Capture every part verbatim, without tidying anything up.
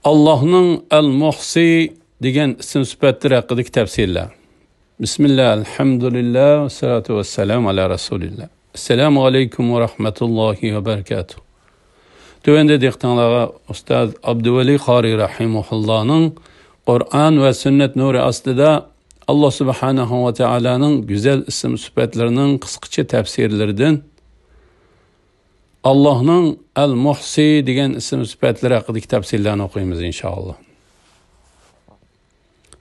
ئاللاھنىڭ ئەل-مۇھسى دېگەن ئىسىم سۈپەتلىرى ھەققىدىكى تەپسىرلەر. بىسمىللا، ئەلھەمدۇلىللا، ۋەسسالاتۇ ۋەسسالامۇ ئەلا رەسۇلىللا. ئەسسالامۇ ئەلەيكۇم ۋە رەھمەتۇللاھى ۋە بەرىكاتۇھ. تۆۋەندە دىققىتىڭلارغا ئۇستاز ئابدۇۋەلى قارى رەھىمۇھۇللانىڭ قۇرئان ۋە سۈننەت نۇرى ئاستىدا ئاللا سۇبھانەھۇ ۋە تائالانىڭ گۈزەل ئىسىم سۈپەتلىرىنىڭ قىسقىچە تەپسىرلىرىدىن ئاللاھنىڭ ئەل-مۇھسى دېگەن ئىسىم سۈپەتلىرى ھەققىدىكى تەپسىرلەرنى ئوقۇيمىز، ئىنشائاللا.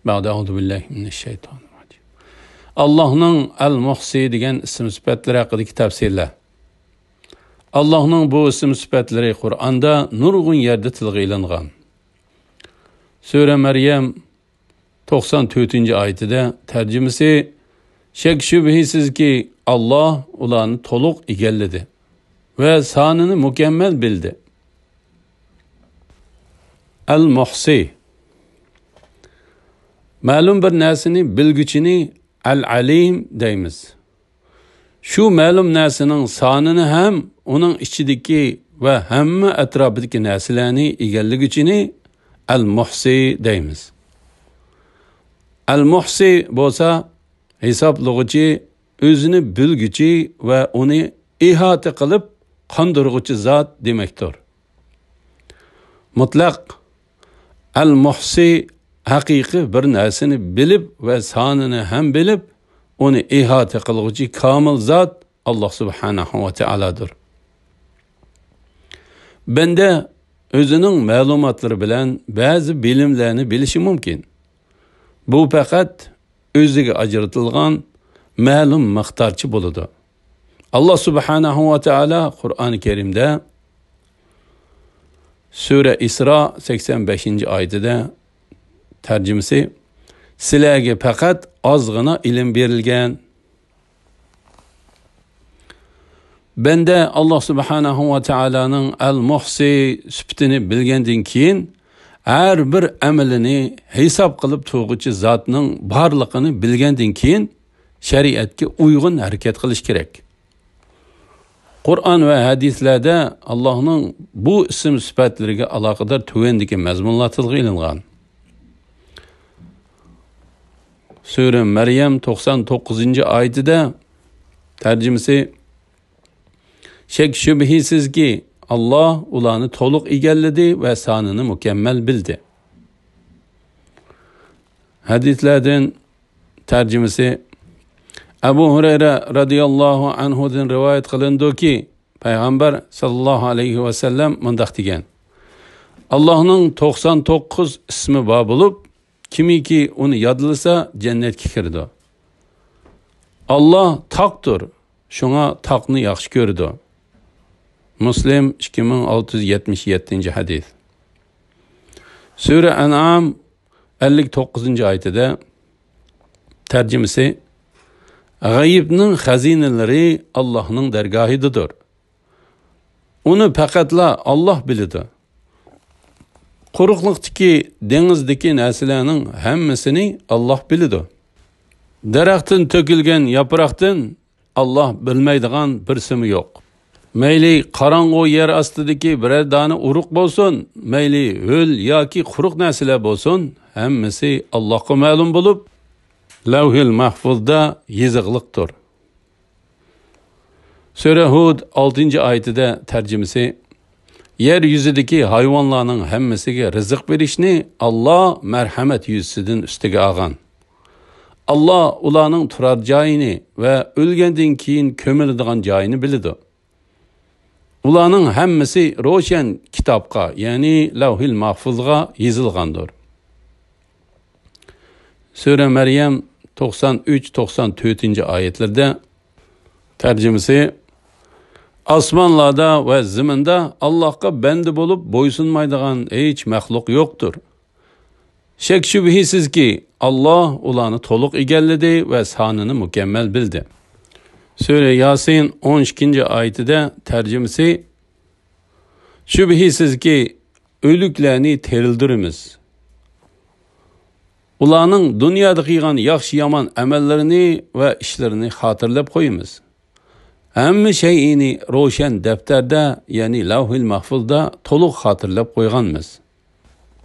بەئدە، ئەئۇزۇ بىللاھى مىنەششەيتانىررەجىم. ئاللاھنىڭ ئەل-مۇھسى دېگەن ئىسىم سۈپەتلىرى ھەققىدىكى تەپسىرلەر. ئاللاھنىڭ بۇ ئىسىم سۈپەتلىرى قۇرئاندا نۇرغۇن يەردە تىلغا ئېلىنغان. سۈرە مەريەم توقسان تۆتىنچى ئايىتىدە، تەرجىمىسى، شەك-شۈبھىسىزكى، ئاللاھ ئۇلارنى تولۇق ئىگىلىدى ۋە سانىنى مۇكەممەل بىلدى. ئەل-مۇھسى. مەلۇم بىر نەرسىنى بىلگۈچىنى ئەل-ئەلىم دەيمىز. شۇ مەلۇم نەرسىنىڭ سانىنى ھەم ئۇنىڭ ئىچىدىكى ۋە ھەممە ئەتراپىدىكى نەرسىلەرنى ئىگىلىگۈچىنى ئەل-مۇھسى دەيمىز. ئەل-مۇھسى بولسا ھېسابلىغۇچى، ئۆزىنى بىلگۈچى ۋە ئۇنى ئىھاتە قىلىپ قاندۇرغۇچى زات دېمەكتۇر. مۇتلەق ئەل-مۇھسى ھەقىقىي بىر نەرسىنى بىلىپ ۋە سانىنى ھەم بىلىپ، ئۇنى ئىھاتە قىلغۇچى كامىل زات ئاللاھ سۇبھانەھۇ ۋە تائالادۇر. بەندە ئۆزىنىڭ مەلۇماتلىرى بىلەن بەزى بىلىملەرنى بىلىشى مۇمكىن. بۇ پەقەت ئۆزىگە ئاجرىتىلغان مەلۇم مىقدارچە بولىدۇ. ئاللاھ سۇبھانەھۇ ۋە تائالا قۇرئانى كەرىمدە سۈرە ئىسرا سەكسەن بەشىنچى ئايىتىدە، تەرجىمىسى، سىلەرگە پەقەت ئازغىنا ئىلىم بېرىلگەن. بەندە ئاللاھ سۇبھانەھۇ ۋە تائالانىڭ ئەل-مۇھسى سۈپىتىنى بىلگەندىن كېيىن، ھەر بىر ئەمىلىنى ھېساب قىلىپ تۇرغۇچى زاتنىڭ بارلىقىنى بىلگەندىن كېيىن، شەرىئەتكە ئۇيغۇن ھەرىكەت قىلىش كېرەك. قۇرئان ۋە ھەدىسلەردە ئاللاھنىڭ بۇ ئىسىم سۈپەتلىرىگە ئالاقىدار تۆۋەندىكى مەزمۇنلار تىلغا ئېلىنغان. سۈرە مەريەم توقسان توققۇزىنچى ئايىتىدە، تەرجىمىسى، شەك-شۈبھىسىزكى، ئاللاھ ئۇلارنى تولۇق ئىگىلىدى ۋە سانىنى مۇكەممەل بىلدى. ھەدىسلەردىن، تەرجىمىسى، ئەبۇ ھۇرەيرە رەزىياللاھۇ ئەنھۇدىن رىۋايەت قىلىنىدۇكى، پەيغەمبەر ساللاللاھۇ ئەلەيھى ۋەسەللەم مۇنداق دېگەن، ئاللاھنىڭ توقسان توققۇز ئىسمى بار بولۇپ، كىمكى ئۇنى يادلىسا، جەننەتكە كىرىدۇ. ئاللاھ تاقتۇر، شۇڭا تاقنى ياخشى كۆرىدۇ. مۇسلىم، ئىككى مىڭ ئالتە يۈز يەتمىش يەتتىنچى ھەدىس. سۈرە ئەنئام ئەللىك توققۇزىنچى ئايىتىدە، تەرجىمىسى، غەيىبنىڭ خەزىنىلىرى ئاللاھنىڭ دەرگاھىدىدۇر. ئۇنى پەقەتلا ئاللاھ بىلىدۇ. قۇرۇقلۇقتىكى، دېڭىزدىكى نەرسىلەرنىڭ ھەممىسىنى ئاللاھ بىلىدۇ. دەرەختىن تۆكۈلگەن ياپراقتىن ئاللاھ بىلمەيدىغان بىرسىمۇ يوق. مەيلى قاراڭغۇ يەر ئاستىدىكى بىرەر دانە ئۇرۇق بولسۇن، مەيلى ھۆل ياكى قۇرۇق نەرسىلەر بولسۇن، ھەممىسى ئاللاھقا مەلۇم بولۇپ، لەۋھىل مەھفۇزدا يېزىقلىقتۇر. سۈرە ھۇد ئالتىنچى ئايىتىدە، تەرجىمىسى، يەر يۈزىدىكى ھايۋانلارنىڭ ھەممىسىگە رىزىق بېرىشنى ئاللاھ مەرھەمەت يۈزىسىدىن ئۈستىگە ئالغان. ئاللاھ ئۇلارنىڭ تۇرار جايىنى ۋە ئۆلگەندىن كېيىن كۆمۈلىدىغان جايىنى بىلىدۇ. ئۇلارنىڭ ھەممىسى روشەن كىتابقا، يەنى لەۋھىل مەھفۇزغا يېزىلغاندۇر. سۈرە مەريەم توقسان ئۈچ، توقسان تۆتىنچى ئايەتلەردە، تەرجىمىسى، ئاسمانلاردا ۋە زېمىندا ئاللاھقا بەندە بولۇپ بويسۇنمايدىغان ھېچ مەخلۇق يوقتۇر. شەك-شۈبھىسىزكى، ئاللاھ ئۇلارنى تولۇق ئىگىلىدى ۋە سانىنى مۇكەممەل بىلدى. سۈرە ياسىن ئون ئىككىنچى ئايىتىدە، تەرجىمىسى، شۈبھىسىزكى، ئۆلۈكلەرنى تىرىلدۈرىمىز. ئۇلارنىڭ دۇنيادا قىلغان ياخشى-يامان ئەمەللىرىنى ۋە ئىشلىرىنى خاتىرىلەپ قويىمىز. ھەممە شەيئىنى روشەن دەپتەردە، يەنى لەۋھىل مەھفۇزدا تولۇق خاتىرىلەپ قويغانمىز.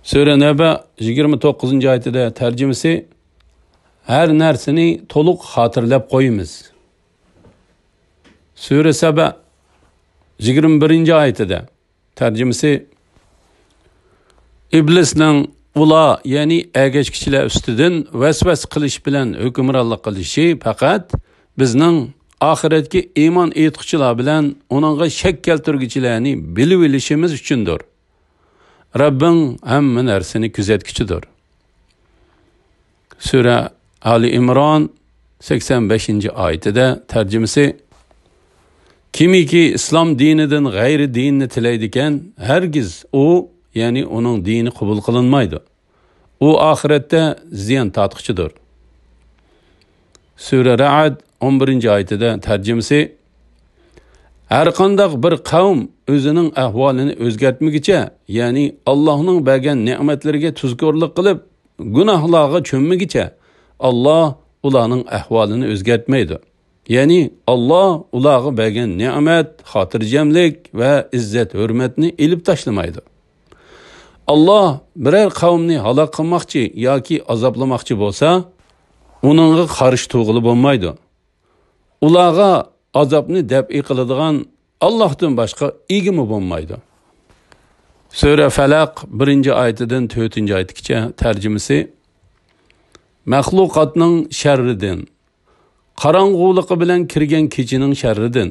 سۈرە نەبە يىگىرمە توققۇزىنچى ئايىتىدە تەرجىمىسى، ھەر نەرسىنى تولۇق خاتىرىلەپ قويىمىز. سۈرە سەبە يىگىرمە بىرىنچى ئايىتىدە تەرجىمىسى، ئىبلىسنىڭ ئۇلار، يەنى ئەگەشكۈچىلەر ئۈستىدىن ۋەسۋەسە قىلىش بىلەن ھۆكۈمرانلىق قىلىشى پەقەت بىزنىڭ ئاخىرەتكە ئىمان ئېيتقۇچىلار بىلەن ئۇنىڭغا شەك كەلتۈرگۈچىلەرنى بىلىۋېلىشىمىز ئۈچۈندۇر. رەببىڭ ھەممە نەرسىنى كۆزەتكۈچىدۇر. سۈرە ئالى ئىمران سەكسەن بەشىنچى ئايىتىدە تەرجىمىسى، كىمكى ئىسلام دىنىدىن غەيرىي دىننى تىلەيدىكەن، ھەرگىز ئۇ، يەنى ئۇنىڭ دىنى قوبۇل قىلىنمايدۇ. ئۇ ئاخىرەتتە زىيان تارتقۇچىدۇر. سۈرە رەئد ئون بىرىنچى ئايىتىدە تەرجىمىسى، ھەرقانداق بىر قەۋم ئۆزىنىڭ ئەھۋالىنى ئۆزگەرتمىگۈچە، يەنى ئاللاھنىڭ بەرگەن نېمەتلىرىگە تۇزكورلۇق قىلىپ، گۇناھلارغا چۆممىگۈچە، ئاللاھ ئۇلارنىڭ ئەھۋالىنى ئۆزگەرتمەيدۇ. يەنى ئاللاھ ئۇلارغا بەرگەن نېمەت، خاتىرجەملىك ۋە ئىززەت-ھۆرمەتنى ئېلىپ تاشلىمايدۇ. ئاللاھ بىرەر قەۋمنى ھالاك قىلماقچى ياكى ئازابلىماقچى بولسا، ئۇنىڭغا قارشى تۇرغىلى بولمايدۇ. ئۇلارغا ئازابنى دەپئى قىلىدىغان ئاللاھتىن باشقا ئىگىمۇ بولمايدۇ. سۈرە فەلەق بىرىنچى ئايىتىدىن تۆتىنچى ئايىتىگىچە تەرجىمىسى، مەخلۇقاتنىڭ شەررىدىن، قاراڭغۇلۇقى بىلەن كىرگەن كېچىنىڭ شەررىدىن،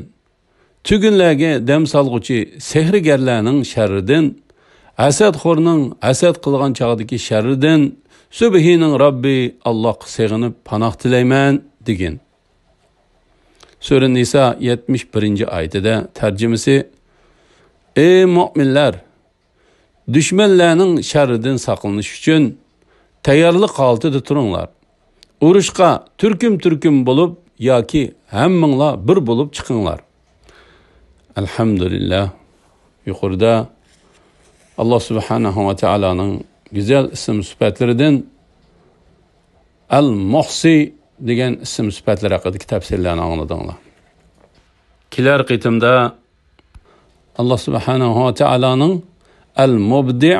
تۈگۈنلەرگە دەم سالغۇچى سېھىرگەرلەرنىڭ شەررىدىن، ھەسەتخورنىڭ ھەسەت قىلغان چاغدىكى شەررىدىن، سۈبھىنىڭ رەببى ئاللاھقا سېغىنىپ پاناھ تىلەيمەن، دېگىن. سۈرە نىسا يەتمىش بىرىنچى ئايىتىدە تەرجىمىسى، ئەي مۆمىنلەر! دۈشمەنلەرنىڭ شەررىدىن ساقلىنىش ئۈچۈن تەييارلىق ھالىتىدە تۇرۇڭلار. ئۇرۇشقا تۈركۈم-تۈركۈم بولۇپ ياكى ھەممىڭلار بىر بولۇپ چىقىڭلار. ئەلھەمدۇلىللاھ. يۇقىرىدا ئاللاھ سۇبھانەھۇ ۋە تائالانىڭ گۈزەل ئىسىم سۈپەتلىرىدىن ئەل مۇھسى دېگەن ئىسىم سۈپەتلىرى ھەققىدىكى تەپسىرلەرنى ئاڭلىدىڭلار. كېلەر قېتىمدا ئاللاھ سۇبھانەھۇ ۋە تائالانىڭ ئەل مۇبدىئ،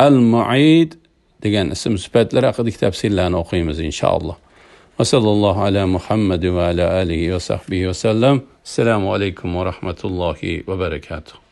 ئەل مۇئىد دېگەن ئىسىم سۈپەتلىرى ھەققىدىكى تەپسىرلەرنى ئوقۇيمىز، ئىنشائاللاھ. ۋە سەللەللاھۇ ئەلا مۇھەممەد ۋە ئەلا ئالىھى ۋە سەھبىھى ۋە سەللەم. ئەسسالامۇ ئەلەيكۇم ۋە رەھمەتۇللاھى ۋە بەرەكاتۇھ.